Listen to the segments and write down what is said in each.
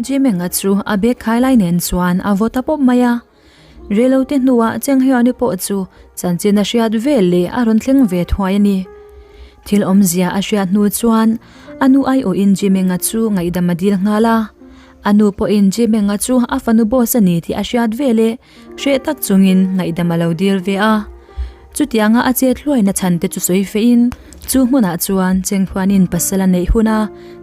Jimenga chu a bag khai lai nen chuan a vaw ta pawp mai a. Reilote hnuah Chenghyuani pawh chu chanchin a hriat vel leh a rawn thleng ve thuai a ni. Thil awmzia a hriat hnu chuan a nu aiawhin Jimenga chu ngaihdam a dil nghal a. A nu pawhin Jimenga chu a fanu boss a ni tih a hriat veleh hreh tak chungin ngaihdam a lo dil ve a. Chutianga a chet hluaina chhan te chu sawi fehin chu hmunah chuan Chengphuanin pasal a neih hun a,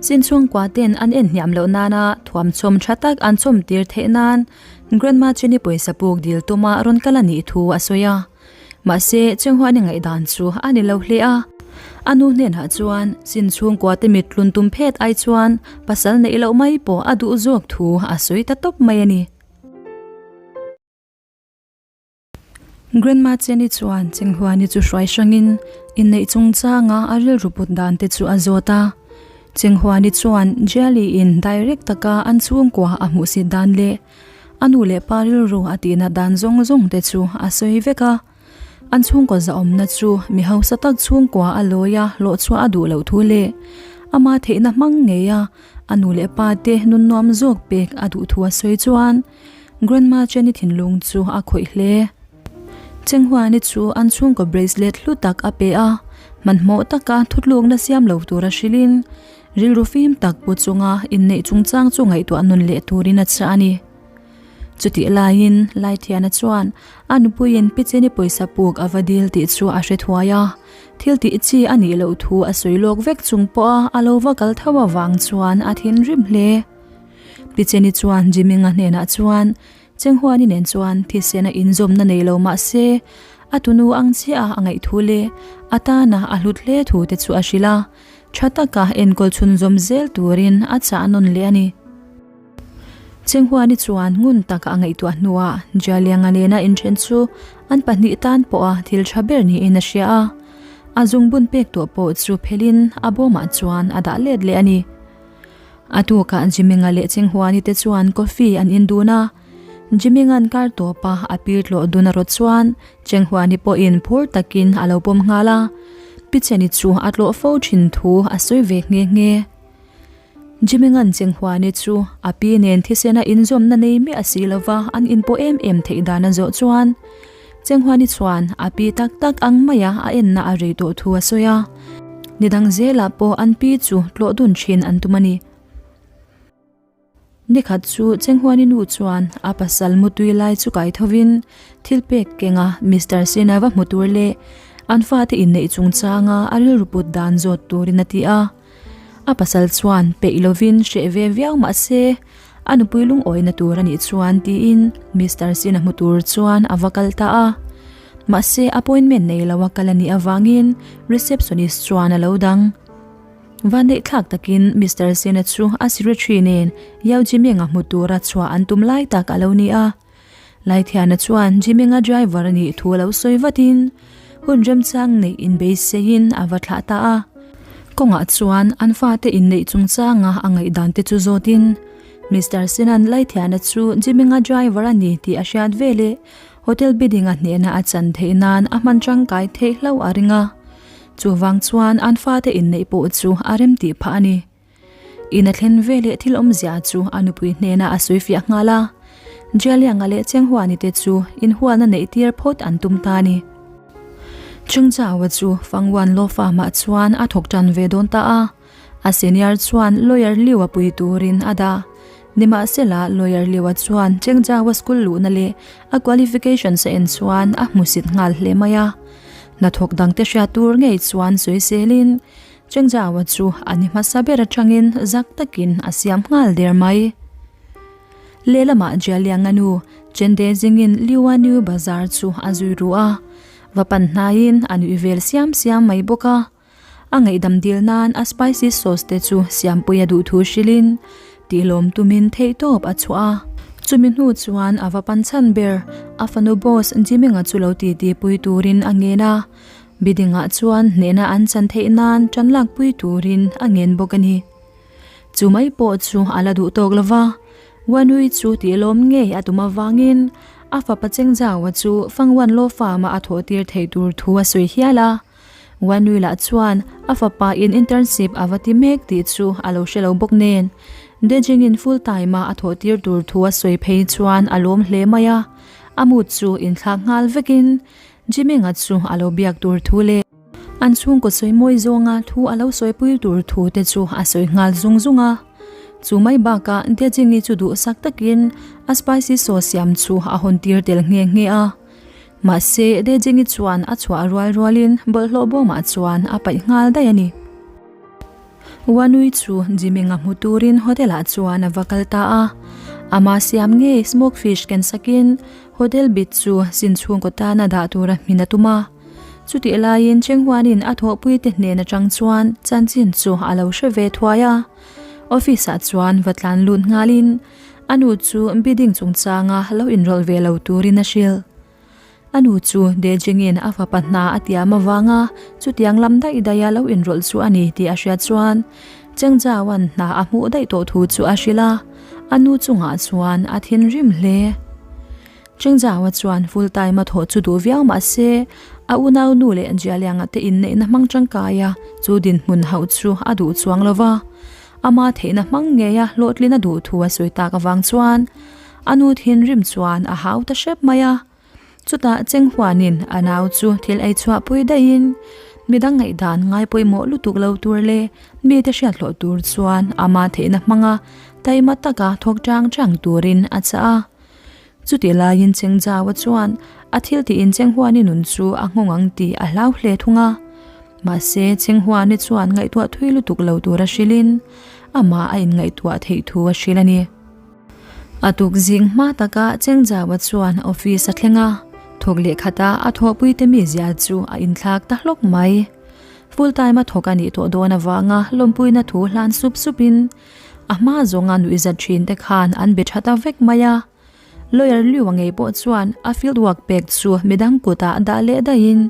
Sinchhungkua ten an en hniam loh nana thuamchawm tha tak an chawm tir theih nan Grandma Chini pawisa puk dil tuma rawn kal a nih thu a sawi a. Mahse, Chenghuani ngaihdan chu a ni lo hle a. A nu hnenah chuan Sinchhungkua te mit tlun tum phet ai chuan pasal neih loh mai pawh a duh zawk thu a sawi ta tawp mai a ni. Grandma Cheni chuan Chenghuani chu hruai hrangin inneih chungchanga a rilru put dan te chu a zawt a. Chenghuani chuan Jelly in direct taka an chhungkua a hmuhsit dan leh a nu leh pa rilru a tihna dan zawng zawng te chu a sawi vek a. An chhungkaw zahawmna chu mi hausa tak chhungkua a lawi a hlawhchhuah a duh loh thu leh ama theihna hmang ngei a a nu leh pa te nun nuam zawk pek a duh thu a sawi chuan Grandma Jenny thinlung chu a khawih hle. Chenghuani chu an chhungkaw bracelet hlu tak a pe a, hmanhmawh taka thutlukna siam lo tura hrilhin rilru fim tak pu chunga inneih chungchang chu ngaihtuah nun leh turin a chah a ni. Chutih laiin Laithiana chuan a nupuiin Pi Cheni pawisa puk a va dil tih chu a hre thuai a, thil tih chi a nih loh thu a sawi lawk vek chung pawha a lo va kal tho avang chuan a thinrim hle. Pi Cheni chuan Jiminga hnenah chuan Chenghuani nen chuan thisena inzawmna nei lo mah se a tunu ang chiah a a ngaih thu leh a tana a hlut hle thu te chu a hrilh a, tha taka enkawl chhunzawm zel turin a chah nawn leh a ni. Chenghuani chuan ngun taka a ngaihtuah hnuah Jialianga nena inthen chu an pahnih tan pawha thil tha ber niin a hria a, a zungbun pek tawh pawh chu phelhin a bawmah chuan a dah let leh a ni. A tukah Jiminga leh Chenghuani te chuan coffee an in dun a, Jiminga'n kar tawpa a pir tlawh dun a rawt chuan Chenghuani pawhin phur takin a lo pawm nghal a, Picheni chu a tlawh fo thin thu a sawi ve nghe nghe. Jiminga'n Chenghuani chu a pi nen thisena inzawmna nei miah si lova an inpawh em em theih dan a zawh chuan Chenghuani chuan a pi tak tak ang maia a enna a rei tawh thu a sawi a, nidang zelah pawh an pi chu tlawh dun thin an tum a ni. Nikhat chu Chenghuani nu chuan a pasal mutui lai chu kai thovin thil pek kenga Mister Sina va hmu tur leh an fate inneih chungchanga a rilru put dan zawt turin a ti a. A pasal chuan peih lovin hreh ve viau mah se a nupui lungawina tur a nih chuan tiin Mister Sina hmu tur chuan a va kal ta a. Mahse appointment nei lo a kal a nih avangin receptionist chuan a lo dang. Vanneih thlak takin Mister Sina chu a secretary nen Yao Jiming-a hmu tura chhuah an tum lai tak a lo ni a. Laithiana chuan Jiminga driver a nih thu a lo sawi vatin hun remchang neih inbeiseiin a va thlah ta a. Kawngah chuan an fate inneih chungchanga a ngaihdan te chu zawtin Mister Sinan Laithiana chu Jiminga driver a ni tih a hriat veleh hotel bidding a hnehna a chan theih nan a hman tangkai theih hlauh a ring a. Chuvang chuan an fate inneih pawh chu a rem tih phah a ni. In a thlen veleh thil awmzia chu a nupui hnenah a sawi fiah nghal a, Jialianga leh Chenghuani te chu inhualna neih tir phawt an tum ta a ni. Chengchaua chu Fangwan Law Firm-ah chuan a thawk tan ve dawn ta a, a senior chuan lawyer Liu-a pui turin a dah. Nimahsela, lawyer Liu-a chuan Chengchaua school luhna leh a qualifications a en chuan a hmusit nghal hle mai a. Hnathawk dangte hriat tur ngei chuan sawiselin, Chengjawa chu a ni hmasa ber atangin zak takin a siam nghal der mai. Lehlamah Jialianga nu Chende zingin Liua New Bazar chu a zui ru a, va pan hnaiin a nuih vel siam siam mai bawk a. A ngaihdam dil nan a spicy sauce te chu siampui a duh thu hrilhin tihlawm tumin theihtawp a chhuah a. Chumi hnu chuan a va pan chhan ber a fanu boss Jiminga chu lo titi pui turin a ngen a. Bidingah chuan hnehna an chan theih nan tan lakpui turin a ngen bawk a ni. Chu mai pawh chu a la duh tawk lo va, Wanui chu tihlawm ngei a tum avangin a fapa Chengzauva chu Fangwan Law Farm-a a thawh tir theih tur thu a sawi hial a. Wanui lah chuan a fapa in internship a va ti mek tih chu a lo hre lo bawk nen. Dejing-in full time-a a thawh tir tur thu a sawi phei chuan a lawm hle mai a, a mood chu inthlak nghal vekin Jiminga chu a lo biak tur thu leh an chhungkaw sawi mawi zawnga thu a lo sawipui tur thu te chu a sawi nghal zung zung a. Chu mai bakah Dejing-i chu duhsak takin a spicy sauce siam chu a hawn tir tel nghe nghe a. Mahse Dejing-i chuan a chhuah rual rualin bawlhhlawh bawmah chuan a paih nghal daih a ni. Wanui chu Jiminga hmu turin hotel ah chuan a va kal ta a. Ama siam ngei smoke fish ken sakin hotel bit chu sin chhungkaw tana dah tura hmin a tum a. Chutih laiin Chenghuanin a thawhpuite hnen atang chuan chanchin chu a lo hre ve thuai a. Office ah chuan va tlan lut nghalin a nu chu bidding chungchanga lo inrawlh ve lo turin a hrilh. A nu chu Dejingin a fapa hna a tiam avanga chutiang lam daih daiha lo inrawlh chu a ni tih a hriat chuan Chengzaua'n hna a hmuh daih tawh thu chu a hrilh a, a nu chungah chuan a thinrim hle. Chengzaua chuan full time a thawh chu duh viau mah se a unau nu leh Jialianga te inneihna hmang tangkaia chu dinhmun hauh chu a duh chuang lo va, ama theihna hmang ngeia hlawhtlin a duh thu a sawi tak avang chuan A nu thinrim chuan a hau ta hrep mai a. Chutah Chenghuanin a nau chu thil ei chhuahpui daihin midang ngaihdan ngai pawimawh lutuk lo tur leh mite hriat hlawh tur chuan ama theihna hmanga taima taka thawk chang chang turin a chah a. Chutih laiin Chengzauva chuan a thil tiin Chenghuani nun chu a nghawng ang tih a hlau hle thung a. Mahse Chenghuani chuan ngaihtuah thui lutuk lo tura hrilhin amah a inngaihtuah theih thu a hrilh a ni. A tuk zing hma taka Chengzaua chuan office a thleng a, thawk leh khata a thawhpuite mizia chu a inthlak ta hlawk mai. Full time a thawk a nih tawh dawn avanga lawmpuina thu hlan sup supin a hma zawnga nuihzat thin te khan an be tha ta vek mai a. Lawyer Liu-a ngei pawh chuan a field work pek chu midang kutah dah leh daihin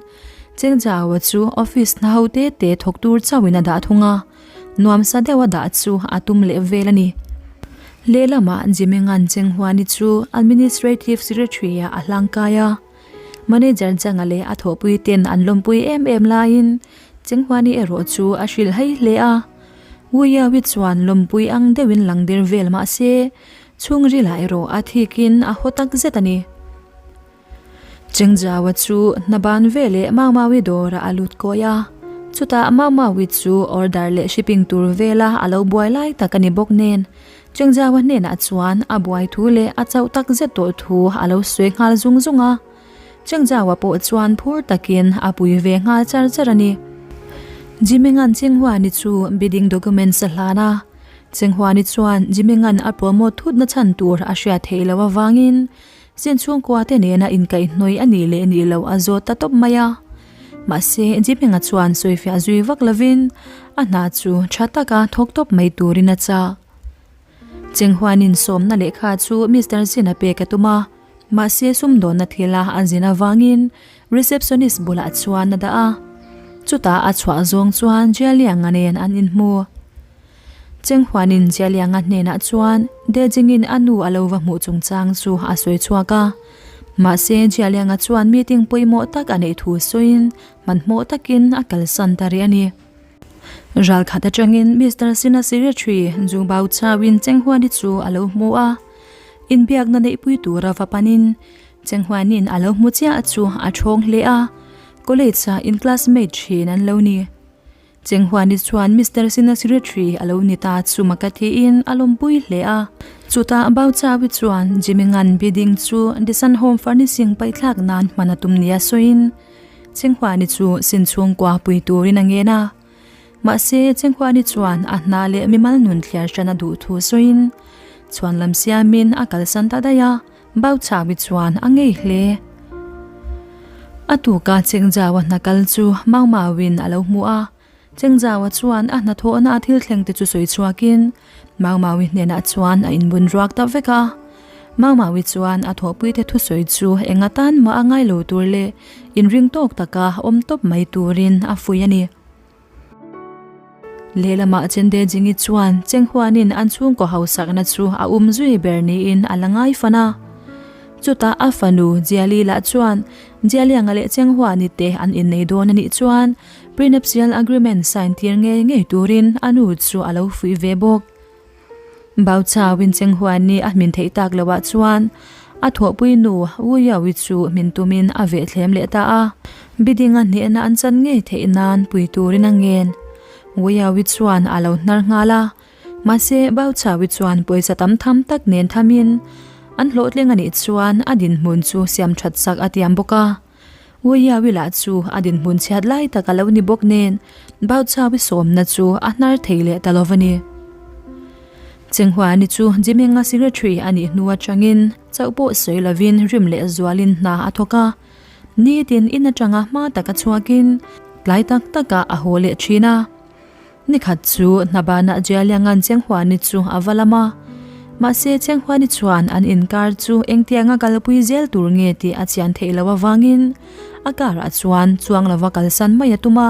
Chengzaua chu office hna ho te te thawk tur chauhin a dah thung a. Nuamsa deuha dah chu a tum leh vel a ni. Lehlamah Jimengan Chenghuani chu Administrative Secretary-ah a hlangkai a. Manager Changa leh a thawhpui ten an lawmpui em em laiin Chenghuani erawh chu a hrilh hei hle a. Wuiawi chuan lawmpui ang deuhin lang der vel mah se, chhungrilah erawh a thikin a haw tak zet a ni. Chengzaua chu hna ban veleh Maumaui dawrah a lut kawi a, chutah Maumaui chu order leh shipping tur vela a lo buai lai tak a ni bawk nen, Chengzaua hnenah chuan a buai thu leh a chauh tak zet tawh thu a lo sawi nghal zung zung a. Chengzaua pawh chuan phur takin a pui ve nghal char char a ni. Jimingan Chenghuani chu bidding documents a hlan a, Chenghuani chuan Jimingan a promote thutna chhan tur a hriat theih loh avangin Sin chhungkua te nena inkaihhnawih a nih leh nih loh a zawt ta tawp mai a. Mahse, Jiminga chuan sawifiah zui vak lovin a hna chu tha taka thawk tawp mai turin a chah. Chenghuanin sawmna lehkha chu Mister Zin a pek a tum a, mahse sumdawnna thila a zin avangin receptionist bulah chuan a dah a. Chutah a chhuah zawng chuan Jialianga nen an inhmu. Chenghuanin Jialianga hnenah chuan Dejingin a nu a lo va hmuh chungchang chu a sawi chhuak a. Mahse, Jialianga chuan meeting pawimawh tak a neih thu sawiin hmanhmawh takin a kalsan ta rih a ni. Ralkhat atangin Mister Sina Secretary Zhu Baochauin Chenghuani chu a lo hmu a. Inbiakna neihpui tura va panin Chenghuanin a lo hmu chiah chu a thawng hle a. College-ah in classmate thin an lo ni. Chenghuani chuan Mister Sina Secretary a lo ni ta chu maka tiin a lawmpui hle a. Chutah Bauchawi chuan Jimmy Ngan bidding chu Desan Home Furnishing paihthlak nan hman a tum nia sawiin Chenghuani chu sin chhungkua pui turin a ngen a. Mahse Chenghuani chuan a hna leh mimal nun thliar hran a duh thu sawiin chhuan lam siamin a kalsan ta daih a. Bauchawi chuan a ngei hle. A tuka Chengzaua hna kal chu Maumauin a lo hmu a. Chengzaua chuan a hnathawhna a thil thleng te chu sawi chhuakin Maumaui hnenah chuan a inbun ruak ta vek a. Maumaui chuan a thawhpuite thusawi chu eng atan mah a ngai lo tur leh inring tawk taka awm tawp mai turin a fuih a ni. Lehlamah Chende Jingi chuan Chenghuanin an chhungkaw hausakna chu a um zui ber niin a la ngai fan a. Chutah a fanu Jiali lah chuan Jialianga leh Chenghuani te an innei dawn a nih chuan prenuptial agreement sign tir ngei ngei turin a nu chu a lo fuih ve bawk. Bauchauin Chenghuani a hmin theih tak loh ah chuan a thawhpui nu Wu Yaui chu hmin tumin a vehthlem leh ta a. Bidding a hnehna an chan ngei theih nan pui turin a ngen. Wu Yaui chuan a lo hnar nghal a. Mahse Bauchaui chuan pawisa tam tham tak nen thamin an hlawhtling a nih chuan a dinhmun chu siam that sak a tiam bawk a. Uiawi lah chu a dinhmun chhiat lai tak a lo ni bawk nen Bauchawi sawmna chu a hnar thei leh ta lo va ni. Chenghuani chu Jiminga secretary a nih hnu atangin chauh pawh sawi lovin rim leh zualin hna a thawk a. Nitin in atanga hma taka chhuakin tlai tak takah a haw leh thin a. Nikhat chu Hnabana Jialiangan Chenghuani chu a va lam a. Mahse Chenghuani chuan an inkar chu engtianga kalpui zel tur nge tih a chian theih loh avangin a karah chuan chuang lova kalsan mai a tum a.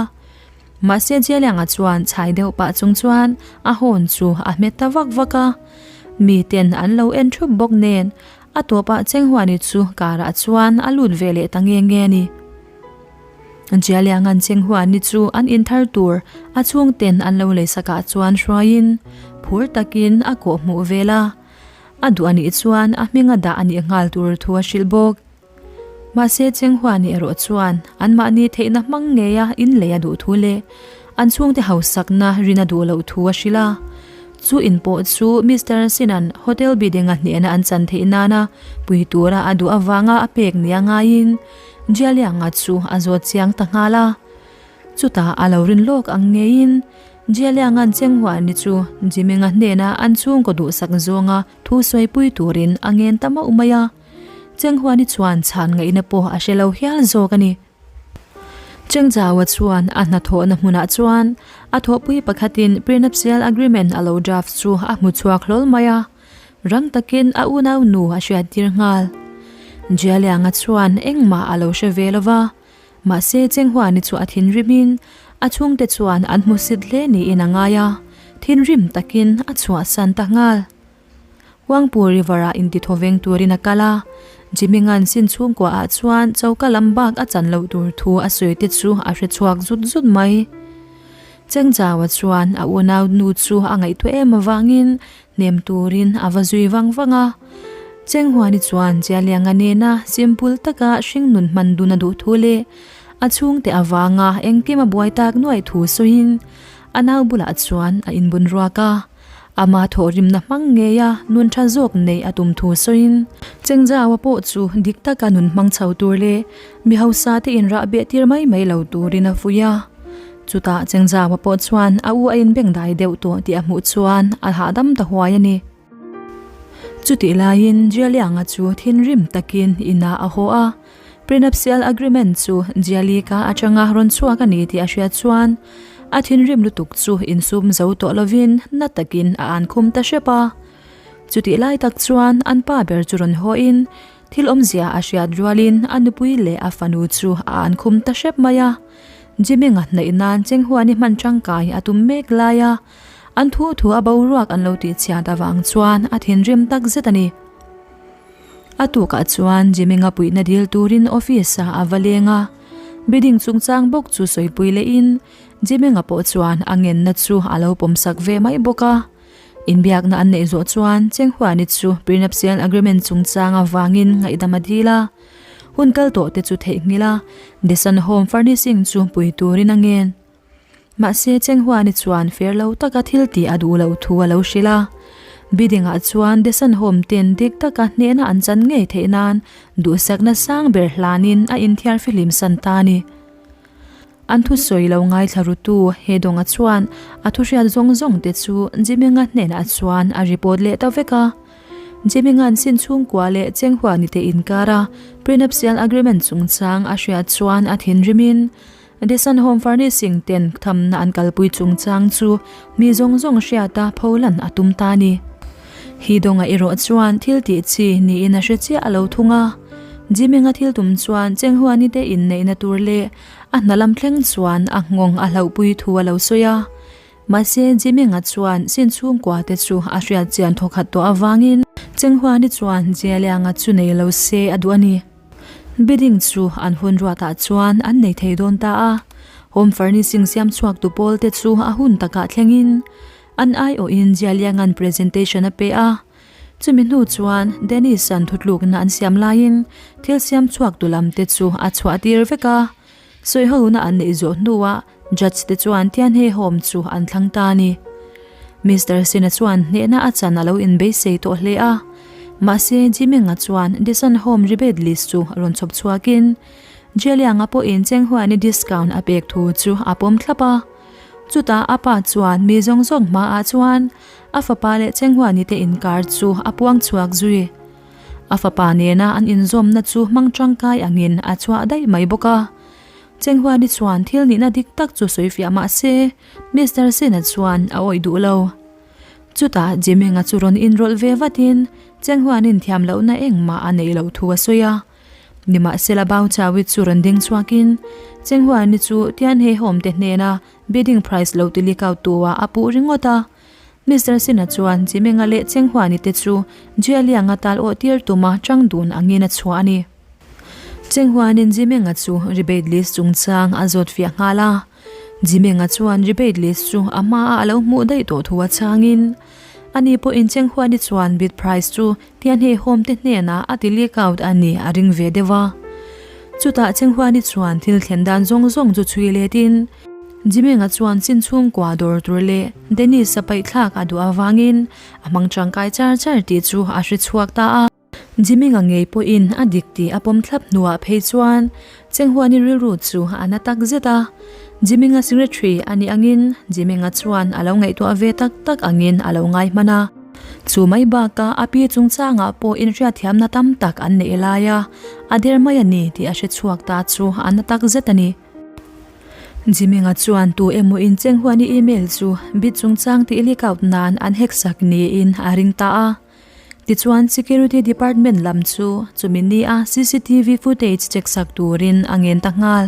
Mahse Jialianga chuan chhai deuh pah chung chuan a hawn chu a hmet ta vak vak a. Miten an lo en thup bawk nen a tawpah Chenghuani chu karah chuan a lut ve leh ta nge nge a ni. Jialiangan Chenghuani chu an inthar tur a chhungten an lo leisakah chuan hruaiin phur takin a kawh hmuh vel a, a duh anih chuan a hminga dah anih nghal tur thu a hrilh bawk. Mahse Chenghuani erawh chuan anmahni theihna hmang ngeia inlei a duh thu leh an chhungte hausakna rin a duh loh thu a hrilh a. Chu in pawh chu Mister Sinan hotel building-a hnehna an chan theih nana pui tura a duh avanga a pek nia ngaiin Jialianga chu a zawt chiang ta nghal a. Chutah a lo rin lawk ang ngeiin Jialianga'n Chenghuani chu Jiminga hnena an chhungkaw duhsak zawnga thu sawipui turin a ngen ta mauh mai a. Chenghuani chuan chhan ngaihna pawh a hre lo hial zawk a ni. Chengzaua chuan a hnathawhna hmunah chuan a thawhpui pakhatin prenuptial agreement a lo draft chu a hmu chhuak hlawl mai a. Rang takin a unau nu a hriattir nghal. Jialianga chuan engmah a lo hre ve lo va, mahse Chenghuani chu a thinrimin a chhungte chuan an hmusit hle niin a ngai a, thinrim takin a chhuahsan ta nghal. Huangpu River-ah intithawveng turin a kal a, Jiminga'n sin chhungkuaah chuan choka lam bak a chan loh tur thu a sawi te chu a hre chhuak zut zut mai. Chengchaua chuan a unau nu chu a ngaihtuah em avangin hnem turin a va zui vang vang a. Chenghuani chuan Chialianga nena simple taka hringnun hman dun a duh thu leh a chhungte avanga engkim a buai tak nuaih thu sawiin a nau bulah chuan a inbun ruak a. Ama thawhrimna hmang ngeia nun tha zawk neih a tum thu sawiin Chengzaua pawh chu dik taka nun hmang chho tur leh mi hausa te inrah beh tir mai mai lo turin a fuih a. Chutah Chengzaua pawh chuan a u a inbengdai deuh tawh tih a hmuh chuan a hahdam ta huai a ni. Chutih laiin Jialianga chu thinrim takin inah a haw a, Prenuptial agreement chu Jialika atanga rawn chhuak a ni tih a hriat chuan a thinrim lutuk chu insum zo tawh lovin na takin a ankhum ta hrep a. Chutih lai tak chuan an pa ber chu rawn hawhin thil awmzia a hriat rualin a nupui leh a fanu chu a ankhum ta hrep mai a. Jiminga hnaih nan Chenghuani hman tangkai a tum mek lai a, an thu thu a boruak an lo tihchhiat avang chuan a thinrim tak zet a ni. A tukah chuan Jiminga puihna dil turin office ah a va leng a, bidding chungchang bawk chu sawipui lehin Jiminga pawh chuan a ngenna chu a lo pawmsak ve mai bawk a. Inbiakna an neih zawh chuan Chenghuani chu prenuptial agreement chungchang avangin ngaihdam a dil a. Hun kal tawh te chu theihnghilh a, Desan Home Furnishing chu pui turin a ngen. Mahse Chenghuani chuan fair lo taka thil tih a duh loh thu a lo hrilh a. Bidding-ah chuan Desan Home ten dik taka hnehna an chan ngei theih nan duhsakna sang ber hlanin a inthiar fihlim san ta a ni. An thusawi lo ngaithla rutu he dawnga chuan a thuhriat zawng zawng te chu Jiminga hnenah chuan a report leh ta vek a. Jiminga'n sin chhungkua leh Chenghuani te inkara prenuptial agreement chungchang a hriat chuan a thinrimin Desan Home Furnishing ten thamna an kalpui chungchang chu mi zawng zawng hriata pholan a tum ta a ni. Hi dawnga erawh chuan thil tih chi niin a hre chiah a lo thung a. Jiminga thil tum chuan Chenghuani te inneihna tur leh A hna lam thleng chuan a nghawng a hlauhpui thu a lo sawi a. Mahse, Jiminga chuan sin chhungkua te chu a hriat chian thawkhat tawh avangin Chenghuani chuan Jialianga chu nei lo se a duh a ni. Bidding chu an hun ruatah chuan an nei thei dawn ta a. Home furnishing siam chhuak tu pawl te chu a hun takah thlengin. An aiawhin Jialianga'n presentation a pe a. Chumi hnu chuan Dennis-a'n thutlukna an siam laiin thil siam chhuak tu lam te chu a chhuah tir vek a. Sawihona an neih zawh hnuah judge te chuan Tianhe Home chu an thlang ta a ni. Mister Sina chuan hnehna a chan a lo inbeisei tawh hle a. Mahse Jiminga chuan Desan Home rebate list chu rawn chhawp chhuakin Jialianga pawhin Chenghuani discount a pek thu chu a pawm thlap a. Chutah a pa chuan mi zawng zawng hmaah chuan a fapa leh Chenghuani te inkar chu a puang chhuak zui. A fapa nena an inzawmna chu hmang tangkai angin a chhuah daih mai bawk a. Chenghuani chuan thil nihna dik tak chu sawi fiah mah se, Mister Sena chuan a awih duh lo. Chutah Jiminga chu rawn inrawlh ve vatin Chenghuanin thiam lohna engmah a neih loh thu a sawi a. Nimahsela Bao Chawi chu rawn ding chhuakin Chenghuani chu Tianhe Home te hnena bidding price lo ti leak out tu ah a puh ringawt a. Mister Sina chuan Jiminga leh Chenghuani te chu Jialianga tal awh tir tuma chang dun angin a chhuah a ni. Chenghuanin Jiminga chu rebate list chungchang a zawt fiah nghal a. Jiminga chuan rebate list chu a hmaah a lo hmuh daih tawh thu a changin ani pawhin Chenghuani chuan bid price chu Tianhe Home te hnenah a ti leak out a ni a ring ve deuh a. Chutah Chenghuani chuan thil thlen dan zawng zawng chu chhui letin Jiminga chuan chin chhungkua dawr tur leh Dennis-a paihthlak a duh avangin a hmang tangkai char char tih chu a hre chhuak ta a. Jiminga ngei pawhin a dik tih a pawm thlap hnuah phei chuan Chenghuani rilru chu a na tak zet a. Jiminga secretary a nih angin Jiminga chuan a lo ngaihtuah ve tak tak angin a lo ngai hman a. Chu mai bakah a pi chungchangah pawh inhriatthiamna tam tak an neih lai a, a der mai a ni tih a hre chhuak ta chu a na tak zet a ni. Jiminga chuan tu emaw in Chenghuani email chu bit chungchang tih leak out nan an hack sak niin a ring ta a. Tichuan Security Department lam chu chumi nia cctv footage check sak turin a ngen ta nghal.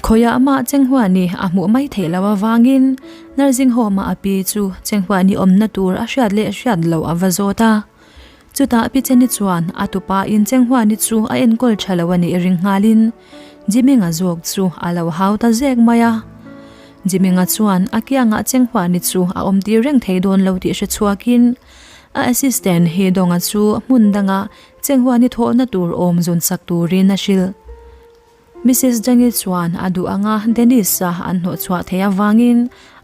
Khawiah mah Chenghuani a hmuh mai theih loh avangin Nursing Home-a a pi chu Chenghuani awmna tur a hriat leh hriat loh a va zawt a. Chutah Pi Cheni chuan a tupa in Chenghuani chu a enkawl tha lo a nih ring nghalin Jiminga zawk chu a lo hau ta zek mai a. Jiminga chuan a kiangah Chenghuani chu a awm tir reng thei dawn lo tih hre chhuakin A assistant hi Dawnga chu hmun danga Chenghuani thawhna tur awm zun sak turin a hrilh. Missus Dangi chuan a duh anga Dennis-a an hnawhchhuah theih avangin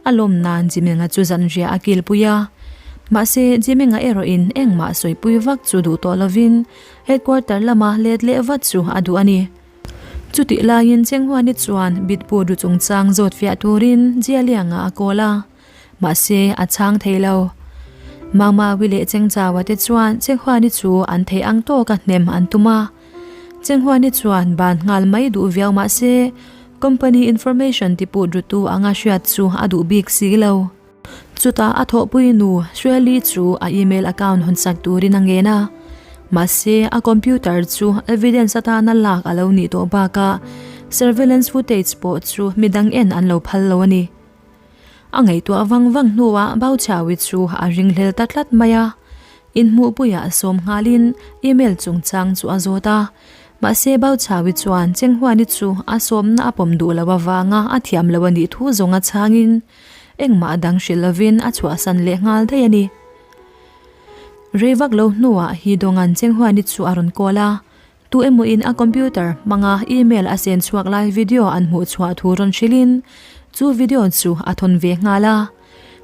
a lawm nan Jiminga chu zanriah a kilpui a. Mahse, Jiminga erawhin engmah sawipui vak chu duh tawh lovin headquarter lama let leh vat chu a duh a ni. Chutih laiin Chenghuani chuan Bitbu ru chungchang zawt fiah turin Jialianga a call a. Mahse, a chhang thei lo. Mangmawi leh Chengchaua te chuan Chenghuani chu an theih ang tawka hnem an tum a. Chenghuani chuan ban nghal mai duh viau mahse, company information tiput rutu anga hriat chu a duh bik si lo. Chutah a thawhpui nu Shirley chu a email account hawnsak turin a ngen a. Mahse, a computer chu evidence atana lak a lo nih tawh bakah surveillance footage pawh chu midang en an lo phal lo a ni. A ngaihtuah vang vang hnuah Bauchhawi chu a ringhlel ta tlat mai a. Inhmuhpuiah sawm nghalin email chungchang chu a zawt a. Mahse Bauchhawi chuan Chenghuani chu a sawmna a pawm duh loh avanga a thiam lo a nih thu zawnga chhangin engmah dang hrilh lovin a chhuahsan leh nghal daih a ni. Rei vak lo hnuah Hidongan Chenghuani chu a rawn call a. Tu emaw in a computer hmanga email a sen chhuak lai video an hmuh chhuah thu rawn hrilhin chu video chu a thawn ve nghal a.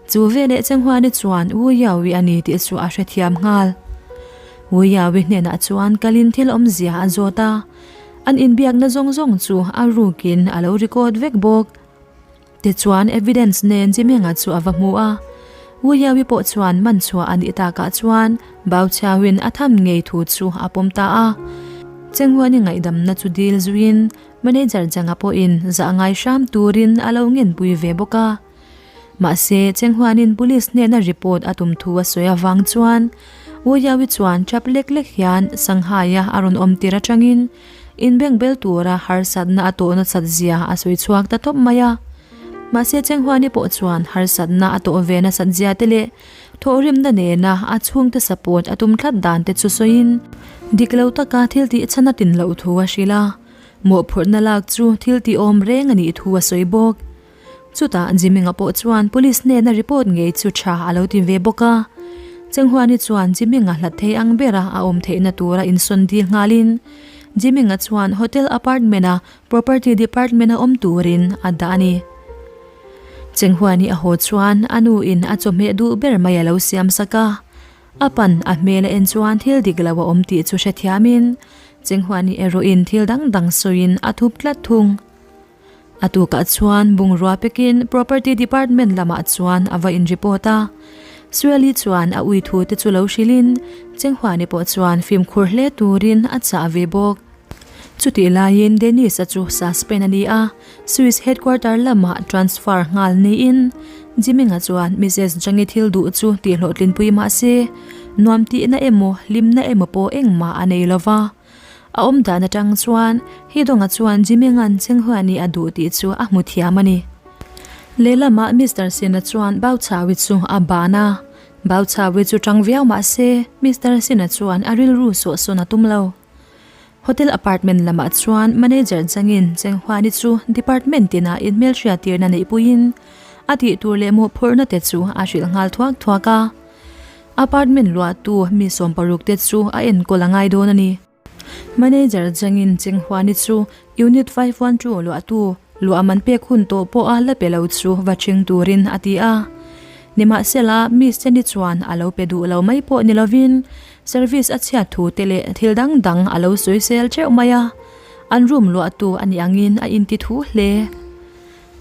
Chu veleh Chenghuani chuan Wu Yaowi a ni tih chu a hrethiam nghal. Wu Yaowi hnenah chuan kalin thil awmzia a zawt a, an inbiakna zawng zawng chu a rukin a lo record vek bawk. Tichuan evidence nen Jimenga chu a va hmu a, Wu Yawi pawh chuan man chhuah a nih takah chuan Bao Chiaoin a tham ngei thu chu a pawm ta a. Chenghuani ngaihdamna chu dil zuiin manager Zhang-a pawhin zah ngai hram turin a lo ngenpui ve bawk a. Mahse, Chenghuanin police hnena report a tum thu a sawi avang chuan Wu Yawi chuan tap lek lek hian Shanghai-a a rawn awm tir atangin Inbeng bel tura harsatna a tawh nasat zia a sawi chhuak ta tawp mai a. Mahse Chenghuani pawh chuan harsatna a tawh ve nasat zia te leh thawhrimna nena a chhungte support a tum tlat dan te chu sawiin dik lo taka thil tih chhan a tin loh thu a hrilh a. Mawhphurhna lak chu thil tih awm reng a nih thu a sawi bawk. Chutah Jiminga pawh chuan police hnena report ngei chu tha a lo ti ve bawk a. Chenghuani chuan Jiminga hlat thei ang bera a awm theihna tura insawn dil nghalin Jiminga chuan hotel apartment-a property department-a awm turin a dah a ni. Chenghuani a haw chuan a nu in a chawhmeh duh ber mai a lo siam sak a. A pan a hmel a en chuan thil dik lo a awm tih chu hrethiamin Chenghuani erawhin thil dang dang sawiin a thup tlat thung. A tukah chuan bungrua pekin Property Department lamah chuan a va in report a. Sueli chuan a ui thu te chu lo hrilhin Chenghuani pawh chuan fimkhur hle turin a chah ve bawk. Chutih laiin Dennis-a chu suspend a ni a, Swiss headquarter lamah transfer nghal niin Jiminga chuan Mrs Zhang-i thil duh chu tihhlawhtlinpui mah se nuam tihna emaw hlimna emaw pawh engmah a nei lova. A awm dan atang chuan Hidonga chuan Jiminga'n Chenghuani a duh tih chu a hmu thiam a ni. Lehlamah Mister Sina chuan Bao Chawi chu a ban a, Bao Chawi chu tang viau mah se Mister Sina chuan a rilru sawhsawn a tum lo. Hotel apartment lamah chuan manager changin Chenghuani chu department tinah inhmelhriattirna neihpuiin a tih tur leh mawhphurhna te chu a hrilh nghal thuak thuak a. Apartment luahtu mi 60 te chu a enkawl a ngai dawn a ni. Manager changin Chenghuani chu Unit 512 luahtu luah man pek hun tawh pawha la pe lo chu va ṭhing turin a ti a. Nimahsela, Miss Jenny chuan a lo pe duh lo mai pawh ni lovin service a chhiat thu te leh thil dang dang a lo sawisel theuh mai a, an room luahtu a nih angin a inti thu hle.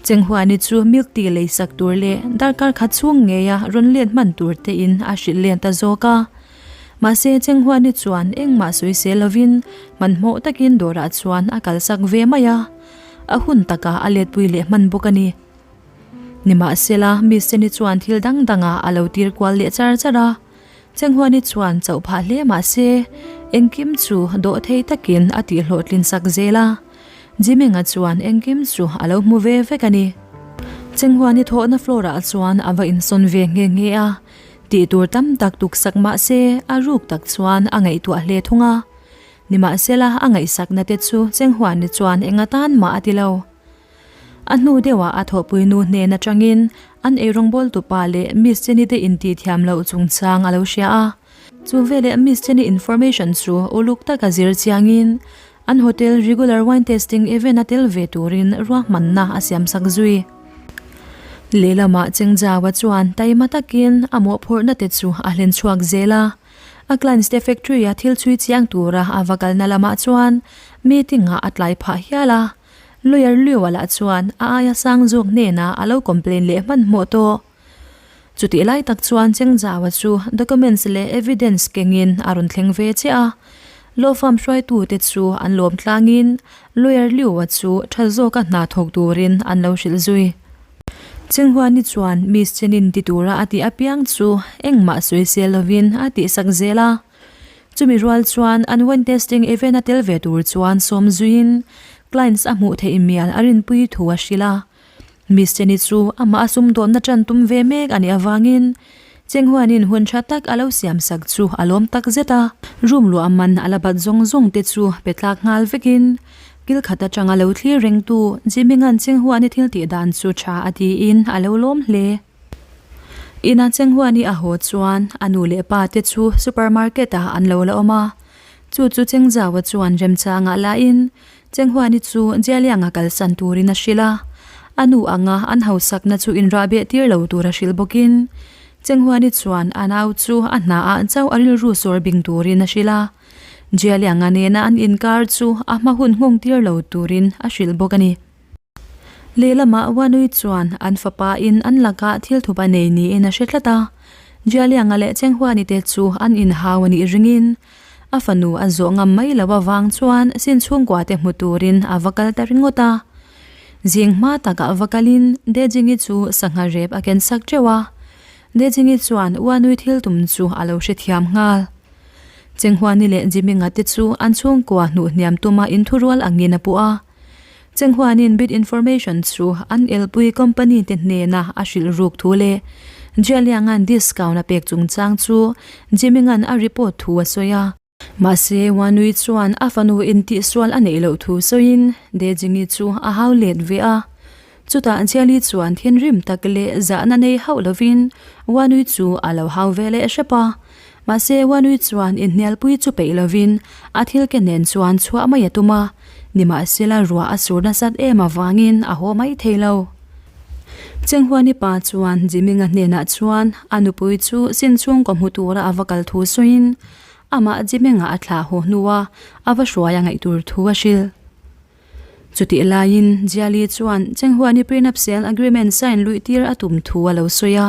Chenghuani chu milk tea lei sak tur leh darkar khat chhung ngeia rawn let hman tur tein a hrilh len ta zawk a. Mahse, Chenghuani chuan engmah sawisel lovin hmanhmawh takin dawrah chuan a kalsak ve mai a, a hun takah a letpui leh hman bawk a ni. Nimahsela, Miss Jenny chuan thil dang dangah a lo tir kual leh char char a. Chenghuani chuan chauh phah hle mah se, engkim chu dawh thei takin a tihhlawhtlin sak zel a. Jiminga chuan engkim chu a lo hmu ve vek a ni. Chenghuani thawhna floor-ah chuan a va insawn ve nghe nghe a. Tih tur tam tak tuksak mah se, a ruk tak chuan a ngaihtuah hle thung a. Nimahsela, a ngaihsakna te chu Chenghuani chuan eng atan mah a ti lo. A hnu deuhah a thawhpui nu hnen atangin an eirawngbawl tupa leh Miss Jenny te intih thiam loh chungchang a lo hria a. Chu veleh Miss Jenny information chu uluk taka zir chiangin an hotel regular wine tasting event a tel ve turin ruahmanna a siamsak zui. Lehlamah Chengjawa chuan taima takin a mawhphurhna te chu a hlen chhuak zel a. A clients te factory a thil chhui chiang tura a va kalna lamah chuan meeting ah a tlai phah hial a. Lawyer Liu-a lah chuan a aia sang zawk hnenah a lo complain leh hmanhmawh tawh. Chutih lai tak chuan Chengzau-a chu documents leh evidence kengin a rawn thleng ve chiah a. Law firm hruaitute chu an lawm tlangin Lawyer Liu-a chu tha zawka hna thawk turin an lo hrilh zui. Chenghuani chuan Miss Chen-in ti tura a tih apiang chu engmah sawisel lovin a tihsak zel a. Chumi rual chuan an wine tasting event a tel ve tur chuan sawm zuiin clients a hmuh theih mial a rinpui thu a hrilh a. Miss Jenny chu amah a sumdawnna tan tum ve mek a nih avangin Chenghuanin hun tha tak a lo siam sak chu a lawm tak zet a. Room luah man a la bat zawng zawng te chu pe tlak nghal vekin kil khat atanga lo thlir rengtu Jiminga'n Chenghuani thil tih dan chu tha a tiin a lo lawm hle. Ina Chenghuani a haw chuan a nu leh pa te chu supermarket ah an lo la awm a, chu chu Chengzaua chuan remchangah lahin Chenghuani chu Jialianga kalsan turin a hrilh a, a nu anga an hausakna chu inrahbeh tir lo tur a hrilh bawkin Chenghuani chuan a nau chu a hna ah chauh a rilru sawr bing turin a hrilh a, Jialianga nena an inkar chu a hma hun nghawng tir lo turin a hrilh bawk a ni. Lehlamah Wanui chuan an fapa in an lakah thil thup a nei niin a hre tlat a, Jialianga leh Chenghuani te chu an inhau a nih ringin a fanu a zawh ngam mai loh avang chuan sin chhungkua te hmu turin a va kal ta ringawt a. Zing hma takah va kalin Dejingi chu sangha rep a ken sak teuh a, Dejingi chuan Wanui thil tum chu a lo hrethiam nghal. Chenghuani leh Jiminga te chu an chhungkua hnuh hniam tuma inthurual angin a puh a. Chenghuanin bid information chu an elpui company te hnena a hrilh ruk thu leh Jialianga'n discount a pek chungchang chu Jiminga'n a report thu a sawi a. Mahse, Wanui chuan a fanu intihsual a neih loh thu sawiin Dejingi chu a hau let ve a. Chutah Jiali chuan thinrim tak leh zahna nei hauh lovin Wanui chu a lo hau ve leh hrep a. Mahse Wanui chuan inhnialpui chu peih lovin a thil ke nen chuan chhuah mai a tum a, nimahsela ruah a sur nasat em avangin a haw mai thei lo. Chenghuani pa chuan Jiminga hnenah chuan a nupui chu sin chhungkaw hmu tura a va kal thu sawiin amah Jiminga a thlah haw hnua a va hruai a ngaih tur thu a hrilh. Chutih laiin Jiali chuan Chenghuani prenuptial agreement sign luih tir a tum thu a lo sawi a.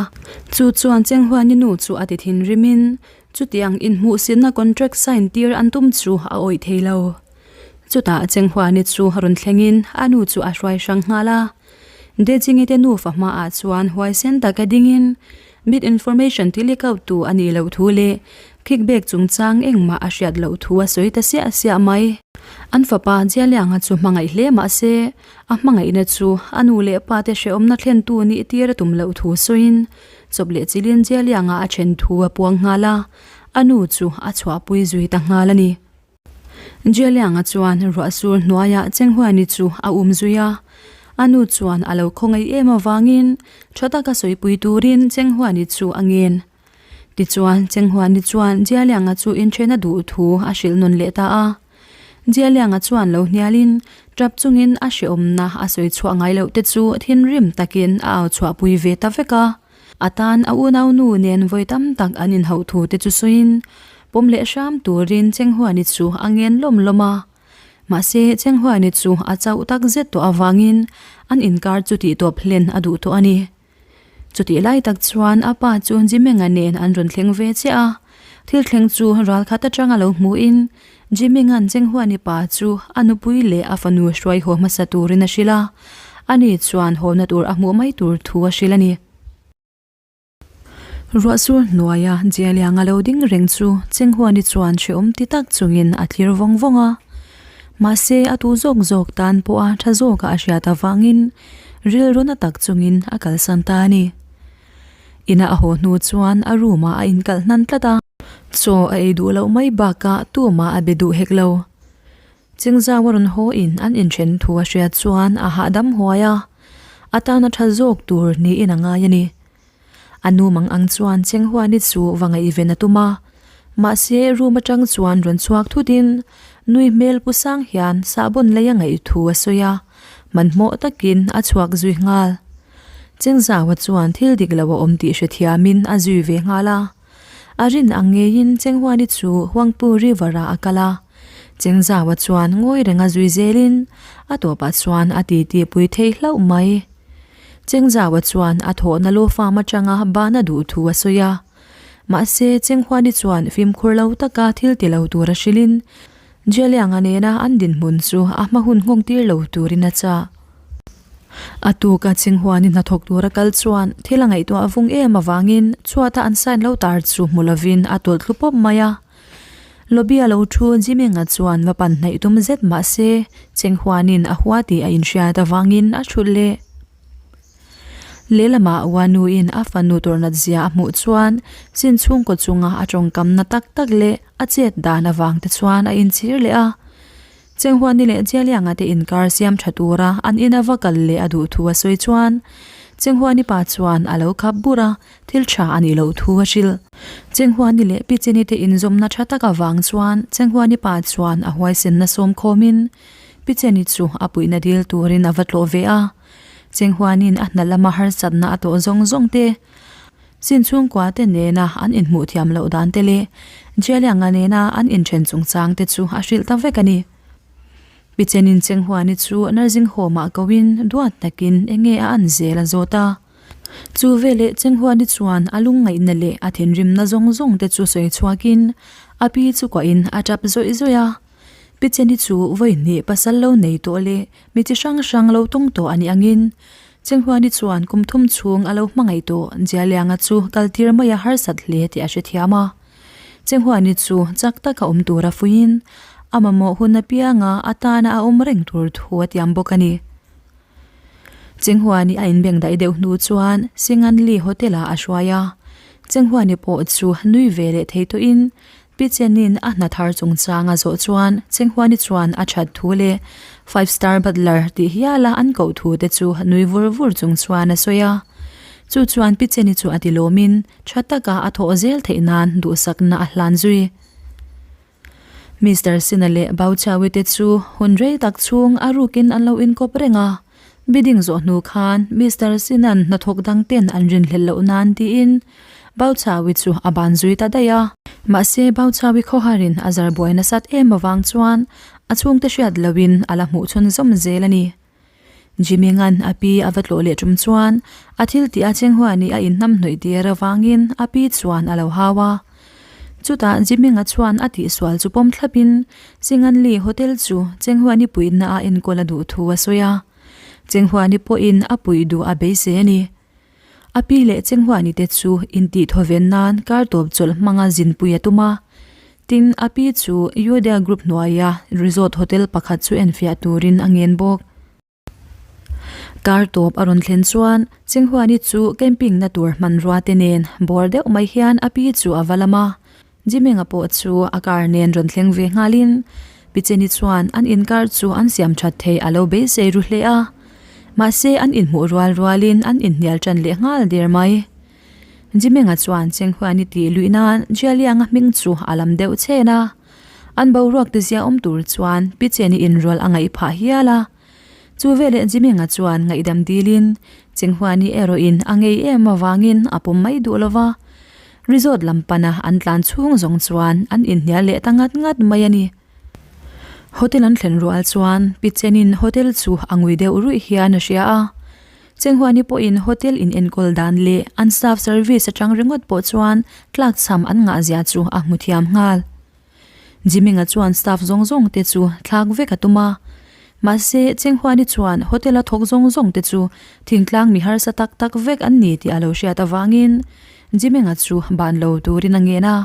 Chu chuan Chenghuani nu chu a ti thinrimin chutiang inhmuhsitna contract sign tir an tum chu a awih thei lo. Chutah Chenghuani chu rawn thlengin a nu chu a hruai hrang nghal a. Dejingi te nufa hmaah chuan huaisen taka dingin Bid information ti leak out tu a nih loh thu leh kickback chungchang engmah a hriat loh thu a sawi ta siah siah mai. An fapa Jialianga chu hmangaih hle mah se, a hmangaihna chu a nu leh pa te hrehawmna thlentu nih tir a tum loh thu sawiin chawp leh chilin Jialianga a then thu a puang nghal a, a nu chu a chhuahpui zui ta nghal a ni. Jialianga chuan ruah sur hnuaiah Chenghuani chu a um zui a, a nu chuan a lo khawngaih em avangin tha taka sawipui turin Chenghuani chu a ngen. Tichuan Chenghuani chuan Jialianga chu inthena duh thu a hrilh nawn leh ta a. Jialianga chuan lo hnialin tap chungin a hrehawmna a sawi chhuah ngai loh te chu thinrim takin a au chhuahpui ve ta vek a. A tan a unaunu nen vawi tam tak an inhauh thu te chu sawiin pawm leh hram turin Chenghuani chu a ngen lawm lawm a. Mahse Chenghuani chu a chauh tak zet tawh avangin an inkar chu tihtawp hlen a duh tawh a ni. Chutih lai tak chuan a pa chu Jimenga nen an rawn thleng ve chiah a. Thil thleng chu ral khat atanga lo hmuhin Jiminga'n Chenghuani pa chu a nupui leh a fanu hruai haw hmasa turin a hrilh a, ani chuan hawna tur a hmuh mai tur thu a hrilh a ni. Ruahsur hnuaia Jialianga lo ding reng chu Chenghuani chuan hrehawm ti tak chungin a thlir vawng vawng a. Mahse a tu zawk zawk tan pawha tha zawka a hriat avangin rilru na tak chungin a kalsan ta a ni. Ina a haw hnu chuan a room ah a inkalh hnan tlat a. Chaw a ei duh loh mai bakah tumah a be duh hek lo. Chingzau a rawn haw in an inthen thu a hriat chuan a hahdam huai a, a tana tha zawk tur niin a ngai a ni. A nu mang ang chuan Chenghuani chu va ngaihven a tum a, mahse room atang chuan rawn chhuak thut in nui hmel pu sang hian sahbawn lei a ngaih thu a sawi a, hmanhmawh takin a chhuak zui nghal. Chengzaua chuan thil dik lo a awm tih hrethiamin a zui ve nghal a. A rin ang ngeiin Chenghuani chu Huangpu River-ah a kal a. Chengzaua chuan ngawi renga zui zelin a tawpah chuan a titi pui thei hlauh mai. Chengzaua chuan a thawhna law farm atanga ban a duh thu a sawi a. Mahse Chenghuani chuan fimkhur lo taka thil ti lo tur a hrilhin Jialianga nena an dinhmun chu a hma hun nghawng tir lo turin a chah. A tuka Chinghuani hnathawk tura kal chuan thil a ngaihtuah vung em avangin chhuata an sign lo tar chu hmu lovin a tawlh thlu pawp mai a. Lobby a lo thu Jiminga chuan va pan hnaih tum zet mah se Chinghuanin a hua tih a inhriat avangin a thulh leh. Lehlamah Wanuin a fanu tawrhnat zia a hmuh chuan chin chhungkaw chunga a tawngkamna tak tak leh a chet dan avang te chuan a inchhir leh a. Chenghuani leh Jialianga te inkar siam tha tura an ina va kal leh a duh thu a sawi chuan Chenghuani pa chuan a lo khap bur a, thil tha a nih loh thu a hrilh. Chenghuani leh Pichini te inzawmna tha tak avang chuan Chenghuani pa chuan a huaisenna sawm khawmin Picheni chu a puihna dil turin a va tlawh ve a. Chenghuanin a hna lama harsatna a tawh zawng zawng te, Sin chhungkua te nena an inhmuh thiam loh dan te leh Jialianga nena an inthen chungchang te chu a hrilh ta vek a ni. Pichenin Chenghuani chu nursing home ah koin duat takin enge a an zel a zawt a. Chu veleh Chenghuani chuan a lungngaihna leh a thinrimna zawng zawng te chu sawi chhuakin a pi chu kuahin a tap zawih zawih a. Picheni chu vawi hnih pasal lo nei tawh leh mi chi hrang hrang lo tawng tawh a nih angin Chenghuani chuan kum thum chhung a lo hmangaih tawh Jialianga chu kaltir mai a harsat hle tih a hrethiam a. Chenghuani chu chak taka awm tura fuiin a mamawh hun apianga a tana a awm reng tur thu a tiam bawk a ni. Chenghuani a inbeng daih deuh hnu chuan Singanli Hotel-ah a hruai a. Chenghuani pawh chu nui ve leh thei tawhin Pi Chenin a hna thar chungchang a zawh chuan Chenghuani chuan a that thu leh Five Star Butler tih hiala an koh thu te chu nui vur vur chung chuan a sawi a. Chu chuan Pi Cheni chu a ti lawmin tha taka a thawh zel theih nan duhsakna a hlan zui. Mister Sina leh Bauchawi te chu hun rei tak chhung a rukin an lo inkawp reng a. Bidding zawh hnu khan Mister Sina'n hnathawk dang ten an rinhlelh loh nan tiin Bauchawi chu a ban zui ta daih a. Mahse Bauchawi khawharin a zar buai nasat em avang chuan a chhungte hriat lohin a la hmuh chhunzawm zel a ni. Jiminga'n a pi a va tlawh leh tum chuan a thil tih a Chenghuani a inhnam hnawih tir avangin a pi chuan a lo hau a. Chutah Jiminga chuan a tihsual chu pawm thlapin Singanli Hotel chu Chenghuani puihna a enkawl a duh thu a sawi a. Chenghuani pawhin a puih duh a beisei a ni. A pi leh Chenghuani te chu intih thawven nan kar tawp chawlh hmanga zinpui a tum a. Tin, a pi chu Yodya Group hnuaia resort hotel pakhat chu enfiah turin a ngen bawk. Kar tawp a rawn thlen chuan Chenghuani chu camping na tur hmanrua te nen bawr deuh mai hian a pi chu a va lam a. Jimenga pawh chu a car nen rawn thleng ve nghalin Picheni chuan an inkar chu an siam that thei a lo beisei ru hle a. Mahse an inhmuh rual rualin an inhnial tan leh nghal der mai. Jimenga chuan Chenghuani tih luih nan Jialianga hming chu a lam deuh chhen a. An boruak tizia awm tur chuan Picheni inrual a ngaih phah hial a. Chu veleh Jiminga chuan ngaihdam dilin Chenghuani erawhin a ngei em avangin a pawm mai duh lo va. Resort lam pana an tlan chhung zawng chuan an inhnial leh ta ngat ngat mai a ni. Hotel an thlen rual chuan Pi Chenin hotel chu a ngui deuh ruih hian a hria a. Chenghuani pawhin hotel in enkawl dan leh an staff service atang ringawt pawh chuan tlakchham an ngahzia chu a hmu thiam nghal. Jiminga chuan staff zawng zawng te chu thlak vek a tum a. Mahse, Chenghuani chuan hotel a thawk zawng zawng te chu thingtlang mi harsa tak tak vek an ni tih a lo hriat avangin Jiminga chu ban lo turin a ngen a.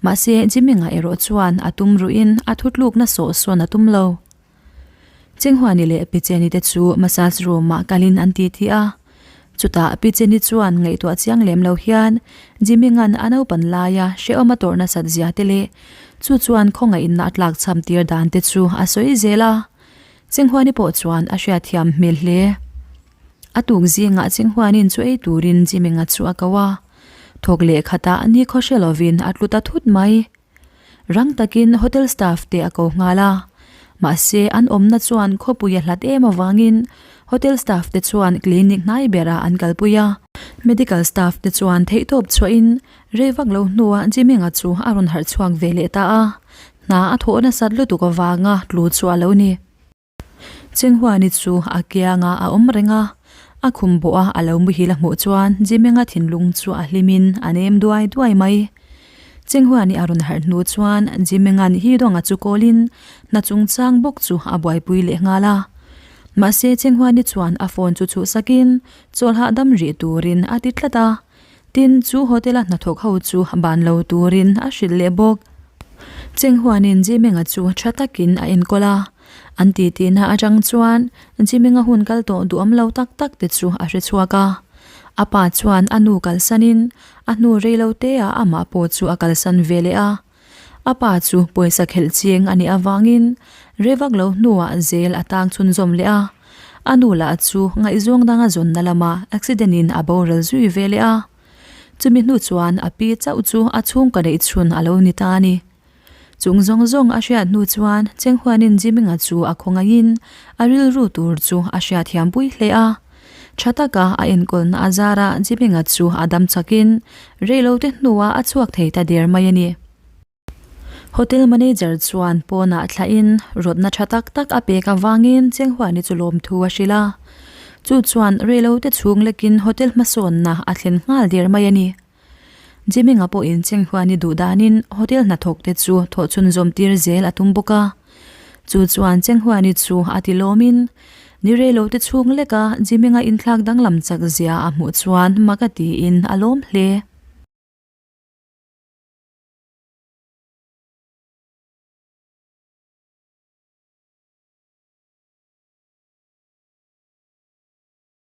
Mahse, Jiminga erawh chuan a tum ruhin a thutlukna sawh sawn a tum lo. Chenghuani leh Picheni te chu massage room ah kalin an ti ti a. Chutah Picheni chuan ngaihtuah chiang lem lo hian Jiminga'n a naupan laia hrehawm a tawrh nasat zia te leh chu chuan khawngaihna a tlak cham tir dan te chu a sawi zel a. Chenghuani pawh chuan a hriatthiam hmel hle. A tuk zingah Chenghuanin chu ei turin Jiminga chu a ko a. Thawk leh khatah ni khaw hre lovin a tlu ta thut mai. Rang takin hotel staff te a ko nghal a, mahse an awmna chuan khawpui a hlat em avangin hotel staff te chuan clinic hnai berah an kalpui a. Medical staff te chuan theihtawp chhuahin rei vak lo hnuah Jiminga chu a rawn harh chhuak ve leh ta a, hna a thawh nasat lutuk avanga tlu chu a lo ni. Chenghuani chu a kianga a awm reng a, a khum bawh a a lo muhil a hmuh chuan Jimenga thinlung chu a hlimin a nem duai duai mai. Chenghuani a rawn harh hnu chuan Jimenga'n Hidonga chu kawlin hna chungchang bawk chu a buaipui leh nghal a. Mahse Chenghuani chuan a phone chu chhuhsakin chawl hahdam rih turin a ti tlat a. Tin, chu hotel-a hnathawk ho chu ban lo turin a hrilh leh bawk. Chenghuanin Jimenga chu tha takin a enkawl a, an titihna atang chuan Jimenga hun kal tawh duhawm lo tak tak te chu a hre chhuak a. A pa chuan a nu kalsanin a hnu rei lo teah amah pawh chu a kalsan ve leh a. A pa chu pawisa khelh ching a nih avangin rei vak lo hnuah zel a tang chhunzawm leh a. A nu lah chu ngaihzawng danga zawnna lama accident in a boral zui ve leh a. Chumi hnu chuan a pi chauh chu a chhungkaw neih chhun a lo ni ta a ni. Chung zawng zawng a hriat hnu chuan Chenghuanin Jiminga chu a khawngaihin a rilru tur chu a hriatthiam pui hle a. Tha taka a enkawlna a zara Jiminga chu a dam chakin reilote hnuah a chhuak thei ta der mai a ni. Hotel manager chuan pawnah thlahin rawtna tha tak tak a pek avangin Chenghuani chu lawmthu a hrilh a. Chu chuan reilote chhung lekin hotel hmasawnna a thlen nghal der mai a ni. Jiminga pawhin Chenghuani duh danin hotel hnathawk te chu thawh chhunzawm tir zel a tum bawk a. Chu chuan Chenghuani chu a ti lawmin ni reilote chhung leka Jiminga inthlak danglam chak zia a hmuh chuan mak a tiin a lawm hle.